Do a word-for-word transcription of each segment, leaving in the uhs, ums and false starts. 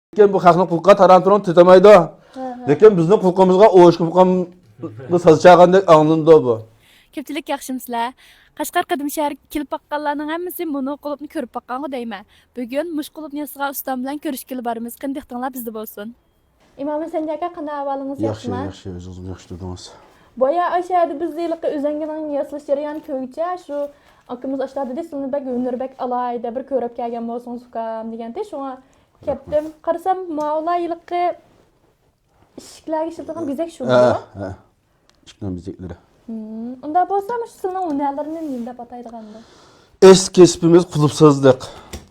لېكىن بۇ خەقنىڭ قۇلىقىغا تاران-تۇران تېتىمايدۇ. ھە، ھە. لېكىن بىزنىڭ قۇلىقىمىزغا ئوشۇق بۇقامغا ساز چالغاندەك ئاڭلىنىدۇ بۇ. كۆپچىلىك ياخشىمۇسىلەر؟ قەشقەر قەدىم شەھەرگە كېلىپ باققانلارنىڭ ھەممىسى مۇنۇ قۇلۇپنى كۆرۈپ باققانغۇ دەيمەن. بۈگۈن مۇشۇ قۇلۇپنى ياسىغان ئۇستام بىلەن كۆرۈشكىلى بارىمىز. قېنى دىققىتىڭلار بىزدە بولسۇن. ئىمام ھۈسەن ئاكا، قانداق ئەھۋالىڭىز، ياخشى، ياخشىمۇ؟ ياخشى، ئۆزىڭىزمۇ ياخشى تۇردىڭىز؟ بايا ئاشۇ يەردە بىز ھېلىقى ئۆزەڭگىنىڭ ياسىلىش جەريانى كۆرگۈچە شۇ ئاكىمىز ئاشۇ يەردە دېدى، سىلىنى بەك ھۈنىرى بەك ئالاھىدە، بىر كۆرۈپ كەلگەن بولسىڭىز ئۇكام دېگەنتى، شۇڭا كەتتىم. قارىسام ماۋۇلار ھېلىقى ئىشىكلەرگە ئىشلىتىدىغان بېزەك شۇ. ھە، ھە. ئىشىكنىڭ بېزەكلىرى. ھىم، ئۇنداق بولسا مۇشۇ سىلىنىڭ ھۈنەرلىرىنى نېمە دەپ ئاتايدىغاندۇ؟ ئەسلى كەسپىمىز قۇلۇپسازلىق.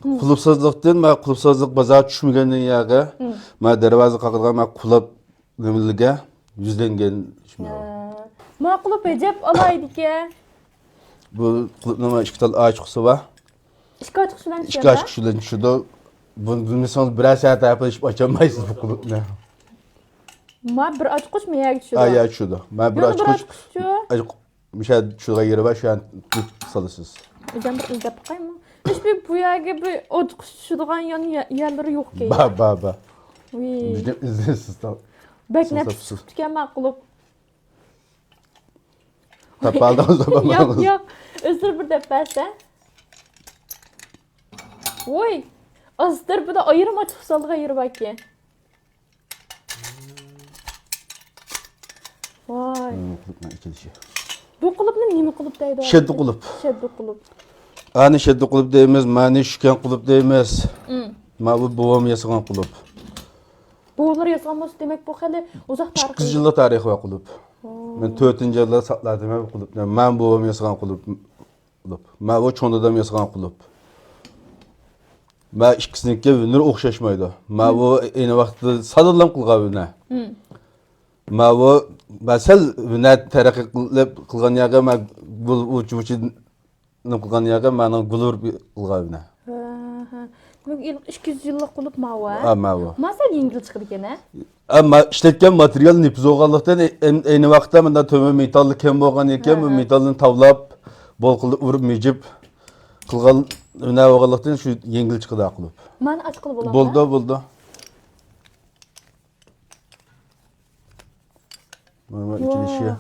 ھىم. قۇلۇپسازلىقتىن، مانا قۇلۇپسازلىق بازار چۈشمىگەندىن يەرگە، ھىم، مانا دەرۋازا قاقىدىغان مانا قۇلاپ نېمىلىرىگە يۈزلەنگەن شۇنداق. ھە. ماقۇل، ئەجەب ئالاھىدىكەن. بۇ قۇلۇپنىڭ ئىككى تال ئاچقۇسى بار. ئىككى ئاچقۇچ بىلەن ئىككى چۈشىدۇ. ئاچقۇچ بىلەن چۈشىدۇ. بۇنى بىلمىسىڭىز بىرەر سائەت ھەپىلىشىپ ئاچالمايسىز بۇ قۇلۇپنى. ما بىر ئاچقۇچمۇ يەرگە چۈشىدۇ؟ ھە، يەرگە چۈشىدۇ. ما بىر يەنە بىر ئاچقۇچ. ئاچقۇچچۇ؟ ئاچ-، مۇشۇ يەردە چۈشىدىغان يېرى بار، شۇ يەردە چۈشۈرۈپ سالىسىز. ئۆزۈم بىر ئىزدەپ باقايمۇ؟ ھېچبىر بۇ يەرگە بىر ئاچقۇچ چۈشىدىغان يان-، يە-، يەرلىرى يوقكەن. بار، بار، بار. ۋىي. بىزنى ئىزدەيسىز. بەك نەپىس چىقىپتىكەن ماقۇل. تاپالدىڭىز، تاپالدىڭىز. ياق، ياق. ئۆزلىرى بىر دەپ بەرسە. ۋوي. ئاز تەرىپىدە ئايرىم ئاچقۇچ سالىدىغان يېرى باركەن. ۋاي. مم، قۇلۇپنىڭ ئېچىلىشى. بۇ قۇلۇپنى نېمە قۇلۇپ دەيدۇ؟ شەددە قۇلۇپ. شەددە قۇلۇپ. ئانى شەددە قۇلۇپ دەيمىز، مانى شۈكەن قۇلۇپ دەيمىز. مم. ما بۇ بوۋام ياسىغان قۇلۇپ. بوۋىلىرى ياسىغان بولسا، دېمەك، بۇ خېلى ئۇزاق تارىخى. ئىككى يۈز يىللىق تارىخى بار قۇلۇپ. ھو. مەن تۆتىنچى يىللار ساقلاۋاتىمەن بۇ قۇلۇپنى. مەن بوۋام ياسىغان قۇلۇپ. قۇلۇپ. ما بۇ چوڭ دادام ياسىغان قۇلۇپ. ما ئىككىسىنىڭكى ھۈنىرى ئوخشاشمايدۇ. ما بۇ ئەينى ۋاقىتتا سادىلام قىلغان ھۈنەر. مم. ما بۇ، ما سەل ھۈنەر تەرەققىي قىلىپ قىلغان يەرگە، ما بۇ ئۇچ-، ئۇچ-، نېمە قىلغان يەرگە مانا گۈل ئۇرۇپ قىلغان. ھە، ھە. دېمەك، ئىككى يۈز يىللىق قۇلۇپ ماۋۇ، ھە؟ ھە، ماۋۇ. ما سەل يەڭگىل چىقىدىكەن، ھە؟ ئەمما ئىشلەتكەن ماتېرىيال نېپىز بولغانلىقتىن، ئەم-، ئەينى ۋاقىتتا مۇنداق تۆمۈر مېتاللىق كەم بولغان ئىكەن، ھە، بۇ ھە. مېتالنى تاۋلاپ، بول قىلىپ ئۇرۇپ مىجىپ قىلغان ھۈنەر بولغانلىقتىن شۇ يەڭگىل چىقىدۇ قۇلۇپ. مانا ئاچقىلى بولامدۇ؟ بولدى، بولدى. مانا ئېچىلىشى.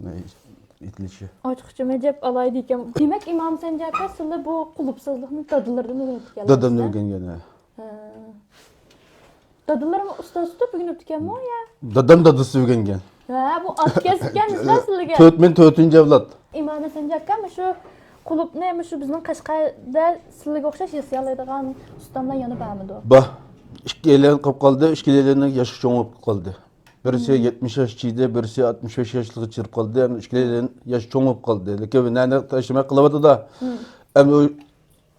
ۋاھ. ئېيتىلىشى. ئاچقۇچىمۇ ئەجەب ئالاھىدە ئىكەن. دېمەك، ئىمام سەنجى ئاكا، سىلەر بۇ قۇلۇپسازلىقنى دادىلىرىدىن ئۆگىنىپ كەلدىڭىز، دادامدىن ھە؟ ئۆگەنگەن، ھە. ھە. دادىلىرىمۇ ئۇستاز تۇتۇپ ئۆگىنىپتىكەنمۇ يا؟ دادام دادىسى ئۆگەنگەن. ھە، بۇ ئات كەسىپكەن، مىسلى سىلىگە. تۆت، مەن تۆتىنچى ئەۋلاد. ئىمام سەنجى ئاكا، مۇشۇ قۇلۇپنى مۇشۇ بىزنىڭ قەشقەردە سىلىگە ئوخشاش ياسىيالايدىغان ئۇستاملار يەنە بارمىدۇ؟ بار. ئىككىيلەن قىلىپ قالدى، ئىككىيلەننىڭ ياشى چوڭ بولۇپ قالدى. بىرسى مم. يەتمىش ياش چىدى، بىرسى ئاتمىش بەش ياشلىققا چىرىپ قالدى. ئەمدى ئىككىيلەن ياش چوڭ بولۇپ قالدى. لېكىن ھۈنەرنى تاشلىماي قىلىۋاتىدۇ. مم. ئەمدى ئۇ،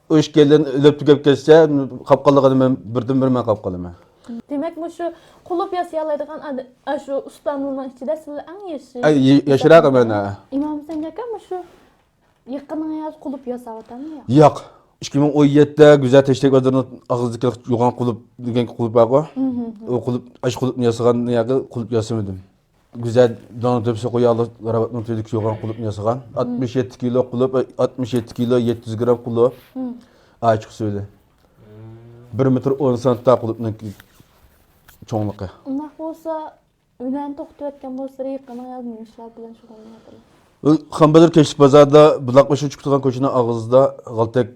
ئۇ ئىككىيلەن ئۆلۈپ تۈگەپ كەتسە، قاپقانلىقىنى مەن بىردىن بىر مەن قاپ قالىمەن. دېمەك، مۇشۇ قۇلۇپ ياسىيالايدىغان ئاد-، ئاشۇ ئۇستاملارنىڭ ئىچىدە سىلەر ئەڭ يېشى، ئەي، يې-، ياشراق مەن، ھە. ئىمام ھۈسەن ئاكا، مۇشۇ يېقىنىڭىز قۇلۇپ ياساۋاتامدۇ يا؟ ياق. ئىككى مىڭ ئون يەتتىدە گۈزەل تەشتەك بازىرىنىڭ ئاغزىدىكى يوغان قۇلۇپ دېگەن قۇلۇپ بارغۇ. مم، مم. ئۇ قۇلۇپ، ئاشۇ قۇلۇپنى ياسىغان يەرگە قۇلۇپ ياسىمىدىم. گۈزەل داڭ تۆپىسى قوياقلىق راۋاتنىڭ تۈۋىدىكى يوغان قۇلۇپنى ياسىغان. مم. ئاتمىش يەتتە كىلو قۇلۇپ، ئاتمىش يەتتە كىلو يەتتە يۈز گرام قۇلۇپ. مم. ئاچقۇسى بىلەن. بىر مېتىر ئون سانتىم قۇلۇپنىڭ چوڭلۇقى. ئۇنداق بولسا، ھۈنەرنى توختىتىۋەتكەن بولسىلەر، يېقىنىڭ يازدا نېمە ئىشلار بىلەن شۇغۇللىنىۋاتىدۇ؟ خان بازار كەچلىك بازاردا بۇلاق بېشى چىقىدىغان كوچىنىڭ ئاغزىدا غالتەك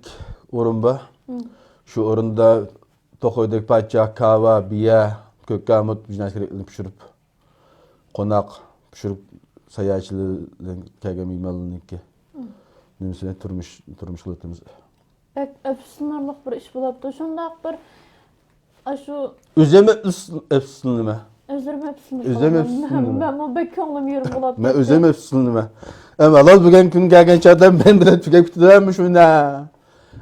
ئورۇن بار. مم. شۇ ئورۇندا توخۇدەك پاچاق، كاۋا، بىيە، كۆكتات، مۇشۇ نەرسىلەرنى پىشۇرۇپ، قوناق پىشۇرۇپ، ساياھەتچىلەر بىلەن كەلگەن مېھمانلارنىڭكى مم. نېمىسىنى تۇرمۇش، تۇرمۇش قىلىۋاتىمىز. بەك ئەپسۇسلىنارلىق بىر ئىش بولاپتۇ. شۇنداق بىر، ئاشۇ ئۆزۈم ئەپسۇس-، ئەپسۇسلىنىمەن. ئۆزۈم ئەپسۇسلىنىپ ئۆزۈم قالدىم. ئەپسۇسلىنىمەن. مەنمۇ بەك كۆڭلۈم يېرىم بولاپ مەن كەتتى. ئۆزۈم ئەپسۇسلىنىمەن. ئەم، ھالال بۈگۈن كۈن كەلگەن چاغدا مەن بىلەن تۈگەپ كېتىدۇ مۇشۇ ھۈنەر.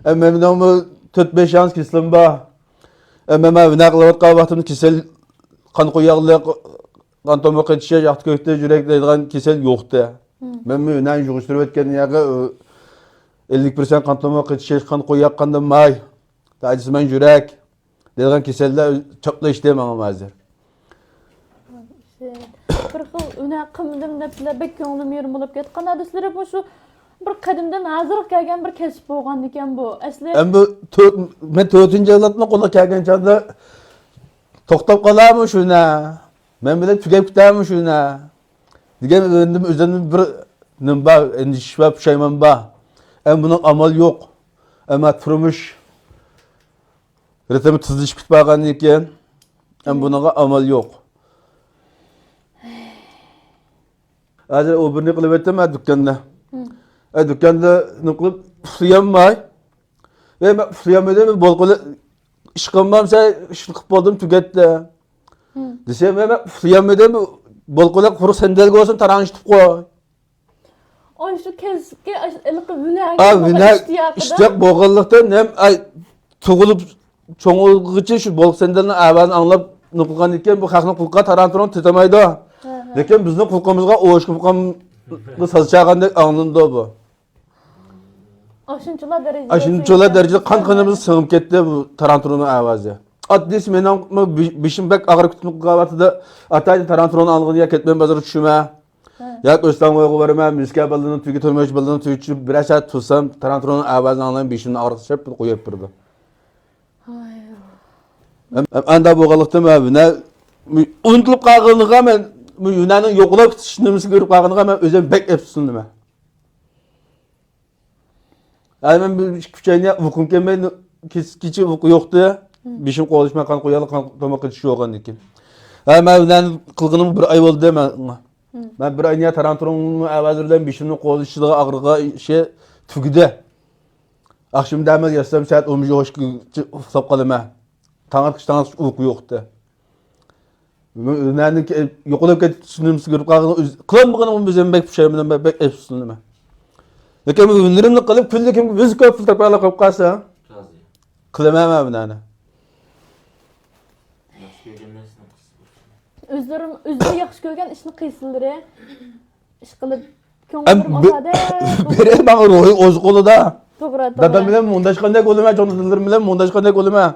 ئەم، مېنىڭمۇ تۆت بەش ياڭزا كېسىلىم بار. ئەم، مەن ھۈنەر قىلىۋاتقان ۋاقتىمدا كېسەل، قان قويۇقلۇق، قان تومۇر قېتىشىش، ياق كۆكتە يۈرەك دەيدىغان كېسەل يوقتى. مم. مەنمۇ ھۈنەرنى يىغىشتۇرۇۋەتكەن يەرگە، ئەللىك پىرسەنت قان تومۇر قېتىشىش، قان قويۇق، قاندىن ماي، دادىسى مەن يۈرەك دەيدىغان كېسەللەر چاپلاشتى ماڭا ھازىر. بىر خىل ھۈنەر قىلمىدىم دەپلا بەك كۆڭلۈم يېرىم بولۇپ كەتتى. قانداق دېسىلەر، مۇشۇ بىر قەدىمدىن ھازىرغا كەلگەن بىر كەسىپ بولغان ئىكەن بۇ. ئەسلى ئەمدى تۆت، مەن تۆتىنچى ئەۋلادنىڭ قولىغا كەلگەن چاغدا توختاپ قالارمۇ شۇ نە؟ مەن بىلەن تۈگەپ كېتەرمۇ شۇ نە؟ دېگەن ئۆزۈمدىن، ئۆزۈمدىن بىر نېمە بار، ئەندىشە بار، پۇشايمان بار. ئەمما بۇنىڭ ئامال يوق. ئەمما تۇرمۇش رىتىمى تېزلىشىپ كېتىپ بارغاندىن كېيىن، ئەمما بۇنىڭغا ئامال يوق. ھازىر ئۇ بىرنى قىلىۋەتتىم ھە دۇكاندا. ئە دۇكاندا نېمە قىلىپ ئۇخلىيالماي. ۋە مەن ئۇخلىيالمىدىم، بولقىلى ئىشقىلمامسە ئىشنى قىلىپ بولدۇم، تۈگەتتى. دېسەم، مەن ئۇخلىيالمىدىم، بولقىلى قۇرۇق سەندەلگە بولسۇن تاراڭشىتىپ قوي. ئاي شۇ كەسىپكە، ئاش-، ھېلىقى ھۈنەرگە ھە، بولغان ھۈنەر ئىشتىياقىدا. ئىشتىياق بولغانلىقتىن ھەم ئاي تۇغۇلۇپ چوڭ بولغۇچە شۇ بولقا سەندەلنىڭ ئاۋازىنى ئاڭلاپ نېمە قىلغان ئىكەن، بۇ خەقنىڭ قۇلىقىغا تاران-تۇران تېتىمايدۇ. ھە، ھە. لېكىن بىزنىڭ قۇلىقىمىزغا ئوشۇق بولغان ساز چالغاندەك ئاڭلىنىدۇ بۇ. ئاشۇنچىلا دەرىجىدە ئاشۇنچىلا سىڭىپ دەرىجىدە كەتتى. قان قېنىمىزغا سىڭىپ كەتتى بۇ تاران-تۇراننىڭ ئاۋازى. ئاددىيسى مېنىڭ بېشىم بەك ئاغرىپ كېتىپ قالىۋاتىدۇ. ئاتايىن تاران-تۇراننى ئاڭلىغىنى يا كەتمەن بازىرىغا چۈشىمەن. ھە. ياكى ئۆستەڭ بويىغا بارىمەن، مۆسكە بالىلىرىنى تۈگە تۈرمەكچى بالىلىرىنى تۈگىچۈ بىرەر سائەت تۇرسام، تاران-تۇراننىڭ ئاۋازىنى ئاڭلايمەن، بېشىمنى ئاغرىتىپ بىر قويۇپ بېرىدۇ. ھاي. ئەم-، ئەم-، ئاندا بولغانلىقتىن مەن ھۈنەر ئۇنتۇلۇپ قالغىنىغا مەن، بۇ ھۈنەرنىڭ يوقىلاپ كېتىش نېمىسىگە كىرىپ قالغىنىغا مەن ئۆزۈم بەك ئەپسۇسلىنىمەن. ھە، مەن بىر ئىككى ئۈچ ئاينى ئۇيقۇم كەلمەي، كېچە، كېچە ئۇيقۇ يوقتى. بېشىم قوغلىشىپ مەن قان قويالىغان، قان تاماق ئېتىش يوقاندىكىن. ھە، مەن ھۈنەرنى قىلغىنىمغا بىر ئاي بولدى مەن. مەن بىر ئاينى تاران-تۇراننىڭ ئاۋازى بىلەن بېشىمنىڭ قوغلىشىدىغان ئاغرىقى شۇ تۈگىدى. ئاخشىمى دەمەل ياتسام سائەت ئون بىر ئون ئىككىگىچە ئۇخلاپ قالىمەن. تاڭ ئاتقۇچە، تاڭ ئاتقۇچە ئۇيقۇ يوقتى. مەن ھۈنەرنىڭ يوقىلاپ كېتىش نېمىسىگە كىرىپ قالغىنىغا ئۆز-، قىلالمىغىنىمغا ئۆزۈم بەك پۇشايماندىن بەك، بەك ئەپسۇسلىنىمەن. لېكىن بۇ ھۈنىرىمنى قىلىپ كۈندە كىمگە يۈز كۆپ پۇل تاپالاپ قويۇپ قالسا، قىلىمەن مەن بۇ نەرسىنى. ئۆزلىرى، ئۆزلىرى ياخشى كۆرگەن ئىشنى قىلسىلىرى، ئىشقىلىپ، ئەم، كۆڭۈللىرىم بى-، ئازادە بولسۇن. بىرى ماڭا روھىي ئوزۇق بولىدۇ. توغرا، توغرا. دادام بىلەن مۇڭداشقاندەك بولىمەن، چوڭ دادىلىرىم بىلەن مۇڭداشقاندەك بولىمەن.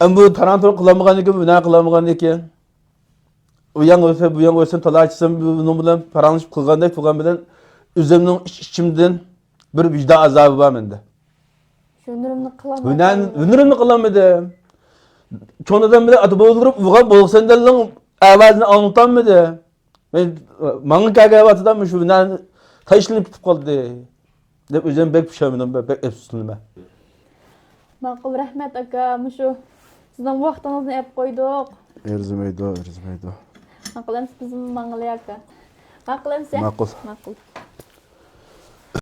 ئەم، بۇ تاران-تۇران قىلالمىغاندىكىن، بۇ نە قىلالمىغاندىكىن. ئۇ ياڭ ئۆتسە، بۇ ياڭ ئۆتسە، تالاچىسام، بۇنىڭ بىلەن پاراڭلىشىپ قىلغاندەك تۇرغان بىلەن ئۆزۈمنىڭ ئىچ-، ئىچىمدىن بىر ۋىجدان ئازابى بار مەندە. ھۈنىرىمنى قىلالمىدىم. ھۈنەر-، ھۈنىرىمنى قىلالمىدىم. چوڭ دادام بىلەن ئاتا بوۋىلىرىم ئۇرغان بولسا سەندەلنىڭ ئاۋازىنى ئاڭلىتالمىدى. مەن، ماڭا كەلگەن ۋاقتىدا مۇشۇ ھۈنەر تاشلىنىپ كېتىپ قالدى دەپ ئۆزۈم بەك پۇشايماندىن بەك ئەپسۇسلىنىمەن. ماقۇل، رەھمەت ئاكا، مۇشۇ سىزنىڭ ۋاقتىڭىزنى ئەپ قويدۇق. ئەرزىمەيدۇ، ئەرزىمەيدۇ. ماقۇل ئەمىسە بىزمۇ ماڭىلى ئاكا. ماقۇل ئەمىسە؟ ماقۇل. ماقۇل.